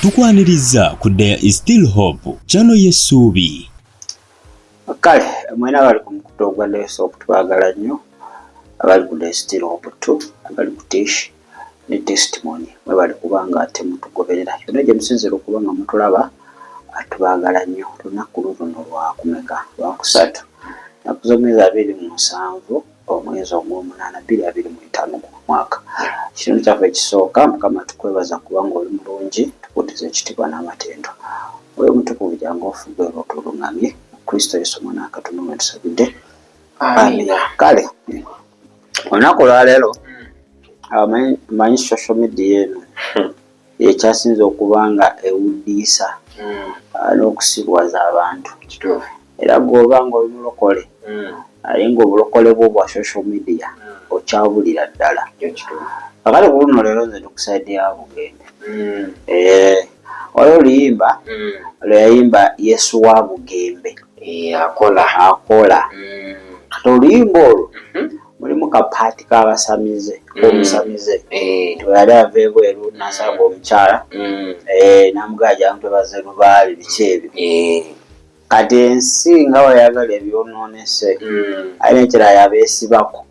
Tukwaniriza ku There is Still Hope, channel y'essuubi. Kale mwena abali ku mukutu ogwa Desktop tubagala nnyo, abali ku There is Still Hope 2, abali ku Tish ne Testimony, mwebali kubanga ate mutugoberera yonna gye musinziira okuba nga mutulaba, tubaagala nnyo. Lunaku luno lwakumeka? Lwakusatu, naku z'omwezi 27, omwezi ogw'omunaana, 2025 mu mwaka. Kitundu kyaffe ekisooka. Mukama, tukwebaza kubanga oli mulungi, tukuutiza ekitiibwa n'amatendo. Oyo omutukuvu, jangu ofuge era otuluŋŋamye. Kristo Yesu omwana wa Katonda mwe tusabidde, amina. Kale olunaku olwaleero, manyi social media eno ekyasinza okuba nga ewuddiisa n'okusirwaza abantu. Era gwoba nga oli mulokole, naye ng'obulokole bwo bwa social media, okyabulira ddala. Kakati ku luno leero nze ndi ku side ya Bugembe. Waliwo oluyimba lwe yayimba, "Yesu wa Bugembe." Akola. Akola. Kati oluyimba olwo mulimu ka part k'abasamize, k'omusamize, nti bwe yali ava ebweru nasanga omukyala, namugamba, "Jangu twebaze lubaale," biki ebyo. Kati ensi nga weyagala ebyonoonese, ate nekirala yabeesibako.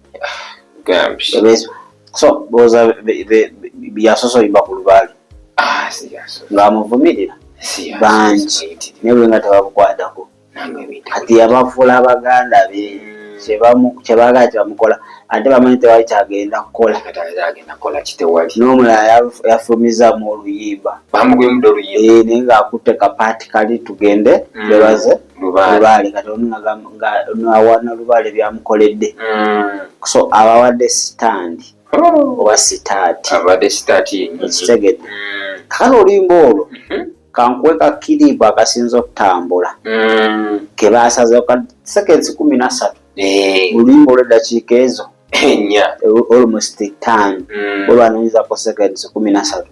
So booza yasoose oyimba ku lubaale ng'amuvumirira bangi, naye bwe nga tebabukwatako. Kati yabafuula abaganda be, kyebaagala kyebamukola, ate bamanyi tewali kyagenda kukola. N'omulala yafulumizaamu oluyimba, naye ng'akutte ka part kali, "Tugende twebaze lubaale." Kati ono awana lubaale byamukoledde. So abawadde stand oba start. Ekitegedde? Kakati oluyimba olwo, kankuwe ka clip akasinza okutambula ke basazeeko ka seconds 13. Oluyimba olw'eddakiika ezo 4. Almost 5, bwe banoonyezako seconds 13.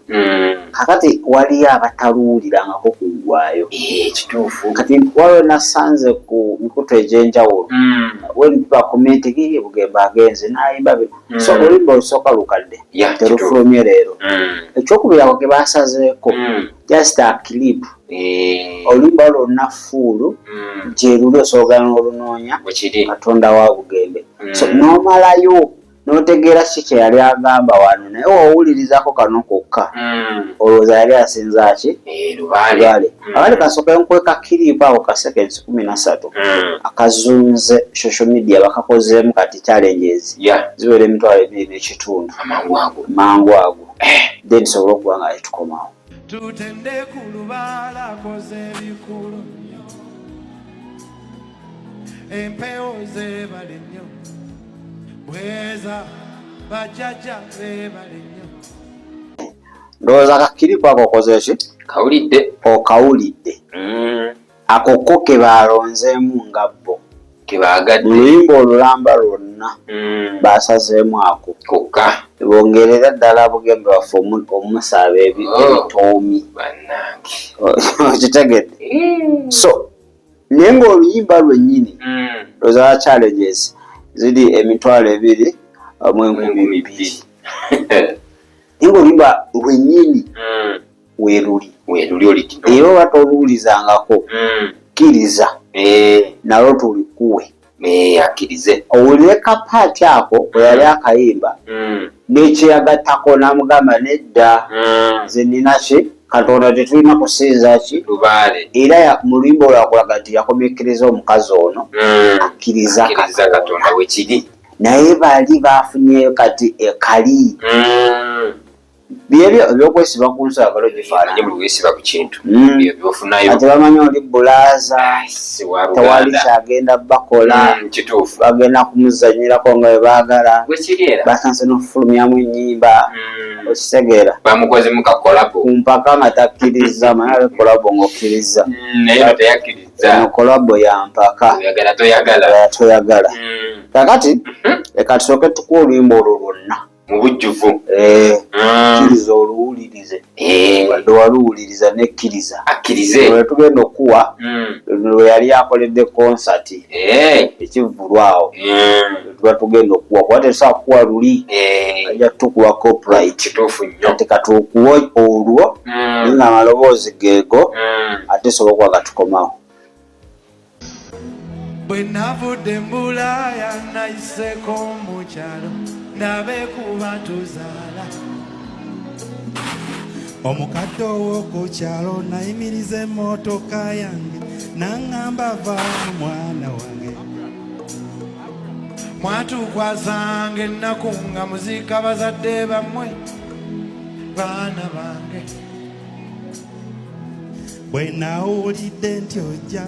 Kakati waliyo abataluwulirangako kuggwayo. Kituufu. Kati waliwo nasanze ku mikutu egy'enjawulo, when people are commenting, "Ii, Bugembe agenze n'ayimba bino." So oluyimba olusooka lukadde, terufulumye leero. Ekyokubiri, ako ke basazeeko, just a clip. Oluyimba lwonna full gye luli, osobola n'olunoonya. Bwekiri. "Katonda wa Bugembe." So n'omalayo n'otegeera ki kye yali agamba wano, naye wowulirizako kano kokka, olowooza yali asinza ki? Lubaale. Lubaale. Abali kasooka nkweka clip ako ka seconds 13 akazunze social media, bakakozeemu kati challenges ziwera 2,500,000. Amangu ago. Mangu ago. Then tusobole okuba nga tetukomawo. Tutende ku lubaala, akoze ebikulu nnyo, empewo zeebale nnyo, bweza bajjajja beebale nnyo. Ndowooza ka clip ako okoze ki? Kawulidde. Okawulidde. Ako ko ke balonzeemu nga bo Kebaagadde. Mu luyimba olulamba lwonna, basazeemu ako. Kokka. Bongerera ddala Bugembe waffe omusaaba ebitoomi. Bannange. Okitegedde? So naye ng'oluyimba lwennyini, ndowooza challenges ziri 20,200, naye ng'oluyimba lwennyini weeruli. Weeruli olikino. Era oba toluwulizangako, kkiriza nalwo tulikuwe. Akkirize. Owulire ka part ako bwe yali akayimba n'ekyeyagattako n'amugamba, "Nedda, nze nina ki? Katonda, tetulina kusinza ki?" Lubaale. Era mu luyimba olwo akulaga nti yakomekereza omukazi ono akkiriza Akkiriza Katonda. Katonda, wekiri. Naye bali bafunyeyo kati ekali byebyo ebyokwesiba ku nsi, agalo Manye gifaanana. Buli weesiba ku kintu, ebyo byofunayo. Ate bamanyi oli bulaaza, Si wa tewali luganda. kyagenda bakola. Kituufu. Bagenda kumuzanyirako nga bwe baagala. Bwekiri era. Batandise n'okufulumyamu ennyimba. Okitegeera? Bamukozemu ka collabo. Ku mpaka nga takkiriza, manyi ate collabo ng'okkiriza. Naye no teyakkiriza. Eno collabo ya mpaka. Oyagala toyagala. Oyagala toyagala. Kakati leka tusooke tukuwa oluyimba olwo lwonna mu bujjuvu. Kkiriza oluwulirize. Wadde waluwuliriza, nekkiriza. Akkirize. Lwe tugenda okuwa, lwe yali akoledde konsati, ekivvulu awo. Tuba tugenda okuwa, kuba tetusobola kukuwa luli, ajja tukuwa copyright. Kituufu nnyo. Kati katukuwa olwo, naye nno amaloboozi geego ate sobola okuba gatukomawo. Bwe navudde mbulaaya nayiseko mu kyalo ndabe kuba tuzaala. Omukadde ow'oku kyalo nayimiriza emmotoka yange n'aŋŋamba vaamu mwana wange. Mwatukwasanga ennaku nga muziika bazadde bammwe baana bange. Bwe nawulidde nti ojja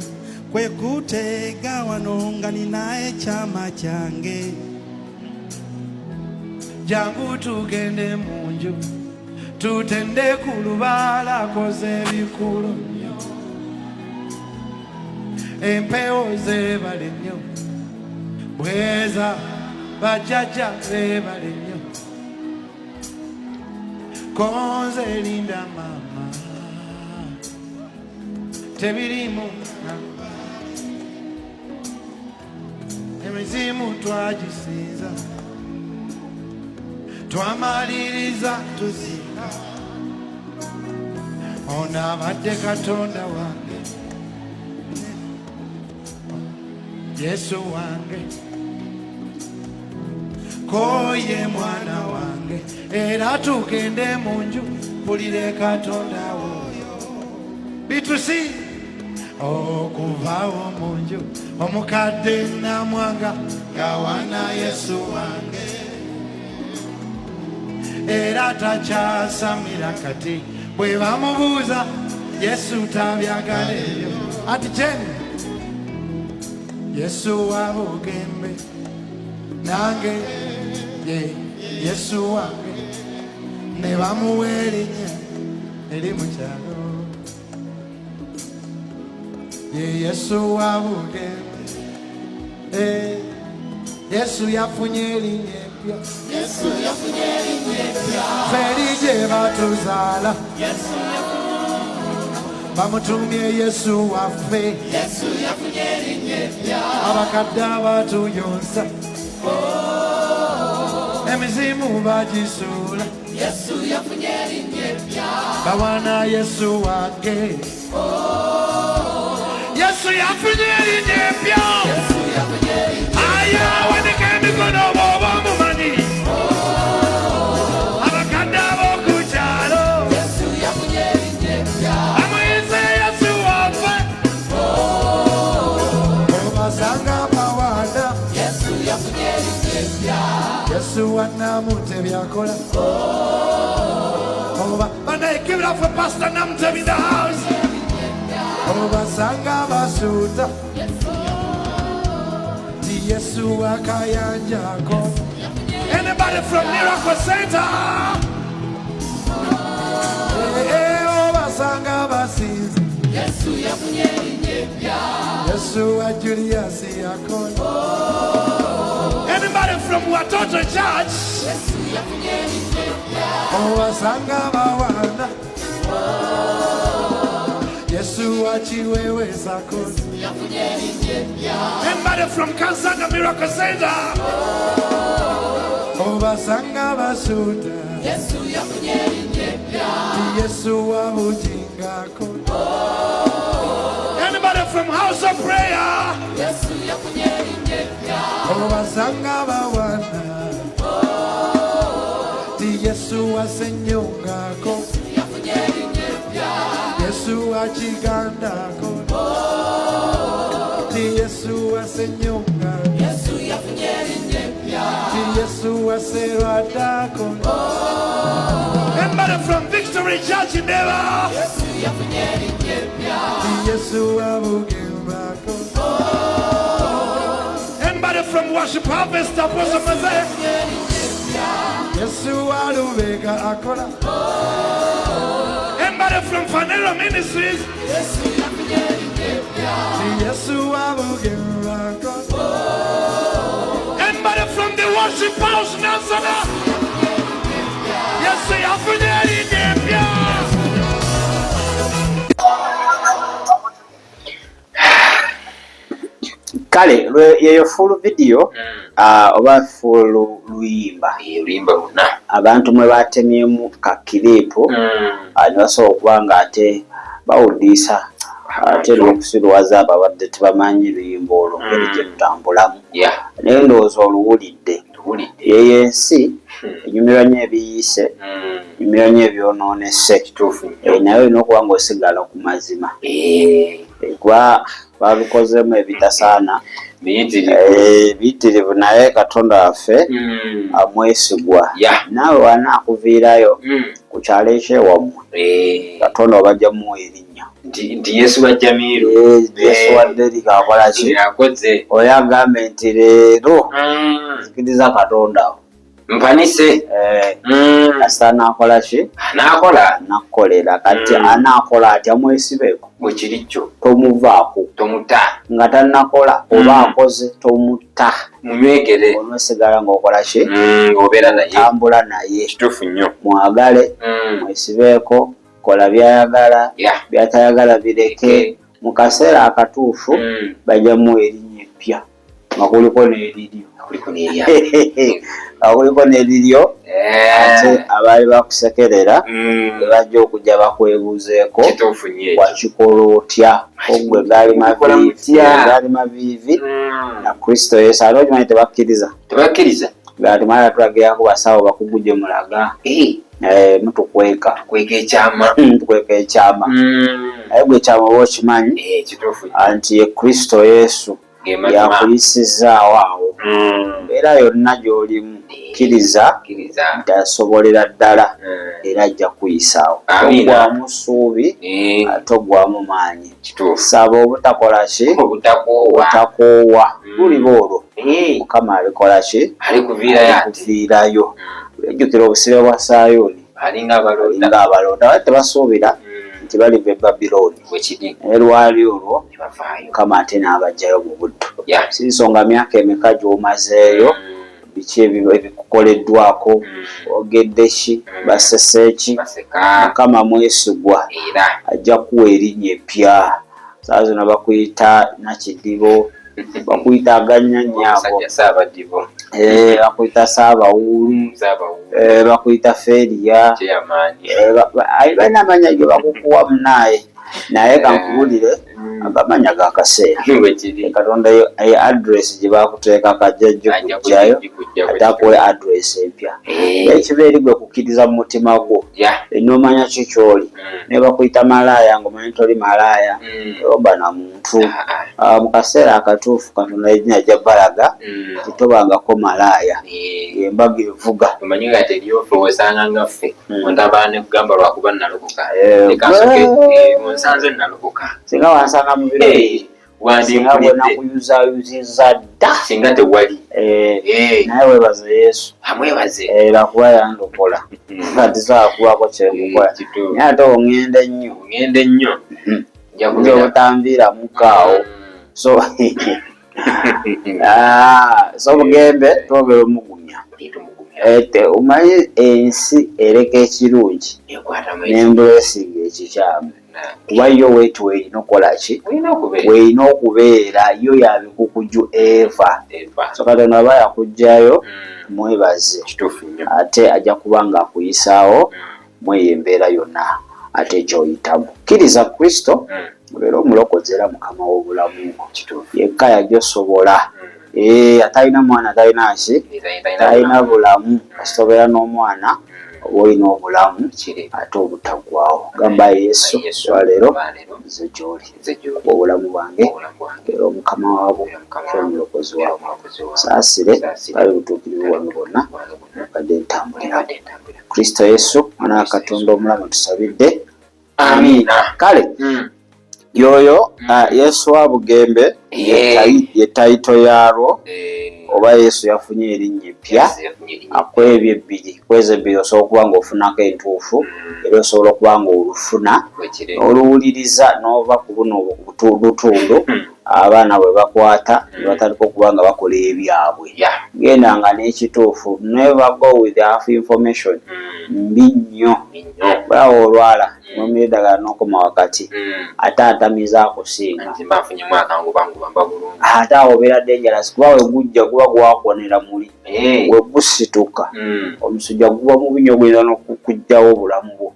kwe kuteega wano nga nina ekyama kyange. Jangu tugende mu nju tutende ku lubaala akoze ebikulu nnyo empewo zeebale nnyo bweza bajjajja beebale nnyo konze linda maama tebirimu emizimu twagisinza twamaliriza tuzinga ono abadde katonda wange Yesu wange koye mwana wange era tugende mu nju mpulire katonda woyo bitusi okuvaawo mu nju omukadde namwanga gawana Yesu wange era takyasamira kati bwe bamubuuza Yesu tabyagala ebyo ati Jeni Yesu wa Bugembe nange ye Yesu wange ne bamuwa erinnya eri mu kyalo ye Yesu wa Bugembe eh, Yesu yafunye erinnya eppya feri gye batuzaala bamutumye Yesu waffe abakadde abatuyonsa emizimu bagisuula bawana Yesu wange Yesu yafunye erinnya eppya aya wanika emikono bw'oba omumanyi abakadde ab'oku kyalo amuyise Yesu waffe obasanga bawana Yesu wa Namutebi akola oba banaye give it up for Pastor Namutebi in the house obasanga basuuta ti Yesu akayanjako. Anybody from Miracle Center? Eh, eh, obasanga basinze Yesu wa Julius akola. Anybody from Watoto Church? Obasanga bawana Yesu wa Chiwewe akola. Anybody from Kansanga Miracle Center? Obasanga basuuta Yesu wa Bujingako. Anybody from House of Prayer? Obasanga bawana ti Yesu wa Senyongako. Yesu wa Kigandako. Ti Yesu wa Senyonga. Ti Yesu wa Serwadako. Anybody from Victory Church in Neva? Ti Yesu wa Bugembako. Anybody from Worship Harvest Apostle Mose? Yesu wa Lubega akola. Anybody from Fanelo Ministries? Ti Yesu wa Bugembako. Anybody from the Worship House Nansana? Yesu yafunye erinnya eppya. Kale yeyo full video oba full luyimba. Oluyimba lwonna. Abantu mwe batemyemu ka clip ne basobola okuba nga ate bawudiisa ate n'okusiruwaza abo abadde tebamanyi luyimba olwo ngeri gye lutambulamu. Naye ndowooza oluwulidde. Tuwulidde. Yeyo ensi enyumirwa nnyo ebiyiise, enyumirwa nnyo ebyonoonese. Kituufu Eh, nnyo. Naye olina okuba ng'osigala ku mazima. Kuba babikozeemu ebitasaana. Biyitirivu. Biyitirivu, naye Katonda waffe amwesigwa. Naawe wanaakuviirayo ku kyalo ekyewammwe, Katonda obajja muwa erinnya. Nti Yesu wa Jamiru. Yesu wa Derika akola ki? Akoze. Oyo agambe nti leero nzikiriza Katonda wo. Mpanise. Kasita anaakola ki? Anaakola. Anakukolera. Kati anaakola atya? Mwesibeeko. Bwekiri kyo. Tomuvaako. Tomuta. Nga tannakola oba akoze, tomuta. Munywegere. Onoosigala ng'okola ki? Ng'obeera naye. Tambula naye. Kituufu nnyo. Mwagale, mwesibeeko, kola by'ayagala, by'atayagala bireke. Mu kaseera akatuufu bajja muwa erinnya eppya nga kuliko n'eriryo. Kuliko n'erya. Nga kuliko n'eriryo, ate abaali bakusekerera bwe bajja okujja bakwebuuzeeko. Kituufu nnyo ekyo. Wakikola otya? Ogwe gaali Wakikola maviivi, mutya? gaali maviivi na Kristo Yesu. Ate okimanyi tebakkiriza. Tebakkiriza. Nga timala tulagirako basawo bakugu gye mulaga. Mutukweka. Tukweka ekyama. Tukweka ekyama. Naye gwe ekyama oba okimanyi. Kituufu nnyo. Nti ye Kristo Yesu Ge mazima. yakuyisizaawo awo. Embeera yonna gy'olimu, kkiriza Kkiriza. nti asobolera ddala era ajja kuyisaawo. Amiina. Toggwamu ssuubi, toggwamu maanyi. Kituufu. Saba obutakola ki? Obutakoowa. Obutakoowa. Luliba olwo Mukama alikola ki? Alikuviirayo ate. Alikuviirayo. Ejjukira obusibe bwa Sayuuni. Alinga abalonda. Alinga abalonda. Bali tebasuubira nti baliva e Babilooni. Bwekiri. Naye lwali olwo Ne bavaayo. Mukama ate n'abaggyayo mu buddu. Si nsonga myaka emeka gy'omazeeyo, biki ebikukoleddwako, ogedde ki, basese ki, Baseka. Mukama mwesigwa. Era. Ajja kuwa erinnya eppya. Saa zino bakuyita Nakidibo, bakuyita agannyanya ago. Omusajja Ssaabadibo. Bakuyita Ssaabawuulu. Ssaabawuulu. Bakuyita Feeriya. Chairman. Balina amannya ge bakukuwa munaaye. Naye kankubuulire, agamanya ga kaseera. Bwekiri. Katonda yo address gye bakuteekako ajja Ajja gikuggyayo, kugikuggyayo. ate akuwe address empya. Ekiba eri gwe kukkiriza mu mutima gwo, n'omanya ki ky'oli. Ne bakuyita malaaya ng'omanyi toli malaaya, toba na muntu. Mu kaseera akatuufu Katonda yennyini ajja balaga nti tobangako malaaya. Embaga evuga. Omanyi nga teryofe osanga nga ffe. Ontabala ne kugamba lwakuba nalokoka. Leka nsooke, onsanze nalokoka. Singa wansanga mu biro biri, singa bwe nakuyuzaayuzizza dda. Singa tewali. Naye weebaze Yesu. Amwebaze. Lwakuba yandokola. Kati sawa kubaako kye nkukola. Naye ate oŋŋenda ennyo. Oŋŋenda ennyo. Nja Nja kubeera. obutanviiramuko awo. So Bugembe twongera omugumya. Omanyi ensi ereka ekirungi n'embulesinga ekikyamu. Kuba yo weetu weerina okukola ki? Weerina okubeera yo ya bikukuju eva. So Katonda aba yakuggyayo, mwebaze. Ate ajja kuba ng'akuyisaawo mweyo embeera yonna ate gy'oyitamu. Kkiriza Kristo obeere omulokozi era Mukama w'obulamu bwo. Yekka yagyosobola. Atalina mwana talina ki? Talina bulamu. Kasita obeera n'omwana oba olina obulamu ate obutaggwaawo. Gamba Yesu olwaleero nze gy'oli. Obulamu bwange era Omukama waabwo era omulokozi waabwo. Saasire bali butuukirivu bwange bwonna mbadde ntambuliramu. Kristo Yesu mwana wa Katonda omulamu tusabidde. Amiina. Kale yoyo Yesu wa Bugembe ye title yaalwo, oba Yesu yafunye erinnya eppya akwebyo ebbiri. Kwezo ebbiri osobola okuba ng'ofunako entuufu, era osobola okuba ng'olufuna oluwuliriza n'ova ku buno butundutundu. Abaana bwe bakwata ne batandika okuba nga bakola ebyabwe. Genda nga n'ekituufu, never go with half information. Mbi nnyo. Bwaba olwala nomira eddagala n'okoma wakati, ate atamiza akusinga. Ate awo obeera dangerous kuba we gujja guba gwakonera muli. We gusituka omusujja guba mubi nnyo, guyinza n'okukugyawo obulamu bwo.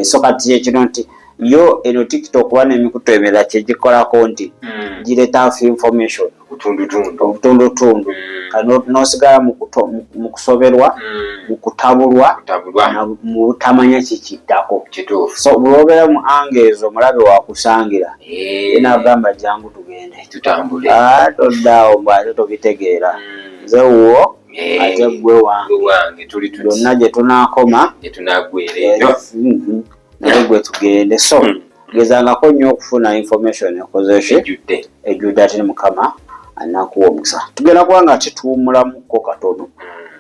So kati ekino nti yo eno TikTok kuba n'emikutu emirala kyegikolako nti gireeta half information, obutundutundu, kati n'osigala mu kusoberwa, mu kutabulwa, mu butamanya kikiddako. So bw'obeera mu anga ezo, omulabe wakusangira nagamba, "Jangu tugende." Toddaawo mbw ate tobitegeera. Nze wuwo ate gwe wange, byonna gye tunaakoma naye gwe tugende. So gezangako nnyo okufuna information ekozeshe ejjudde, ate ne Mukama anakuwa omukisa. Tugenda kuba nga kituwummulamuko katono,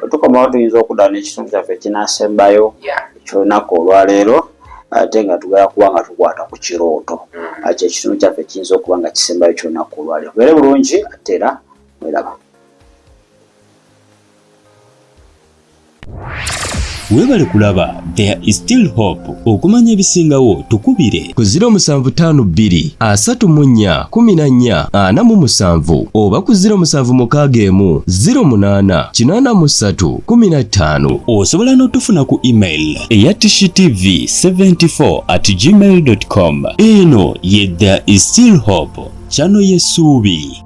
wetukomawo tuyinza okudda n'ekitundu kyaffe ekinasembayo ekyolunaku olwaleero, ate nga tugenda kuba nga tukwata ku kirooto. Ate ekitundu kyaffe kiyinza okuba nga kisembayo kyolunaku olwaleero. Beere bulungi ate era mweraba. Weebale kulaba There Is Still Hope. Okumanya ebisingawo, tukubire ku 0752 34 14 47 oba ku 0761 08 83 15. Osobola n'otufuna ku email eya tishtv74@gmail com. Eno ye There Is Still Hope, channel y'essuubi.